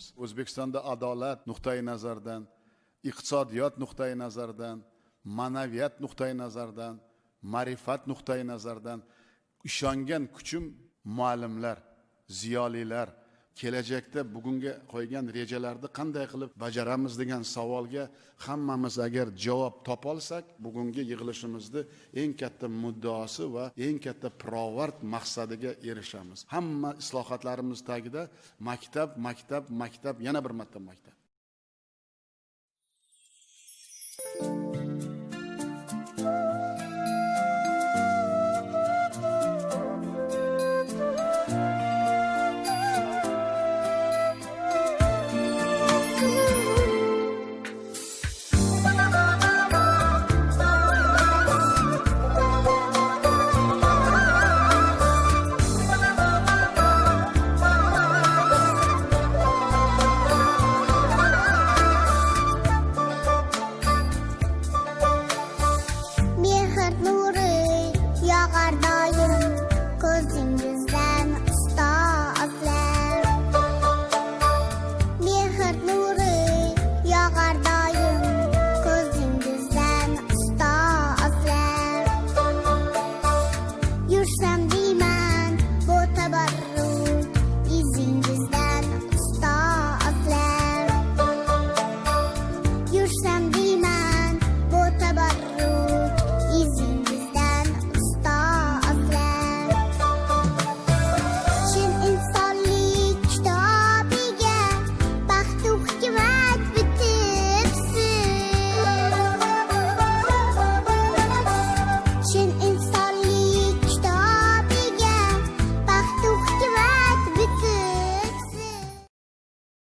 ishonamiz. O'zbekistonda adolat nuqtai nazaridan, iqtisodiyot nuqtai nazaridan, ma'naviyat nuqtai nazaridan, ma'rifat nuqtai nazaridan ishongan kuchim muallimlar, ziyolilar. Kelajakda bugunga qo'ygan rejalarni qanday qilib bajaramiz degan savolga hammamiz agar javob topolsak, bugungi yig'ilishimizni eng katta muddaosi va eng katta pirovard maqsadiga erishamiz. Hamma islohotlarimiz tagida maktab, maktab, maktab, yana bir marta maktab.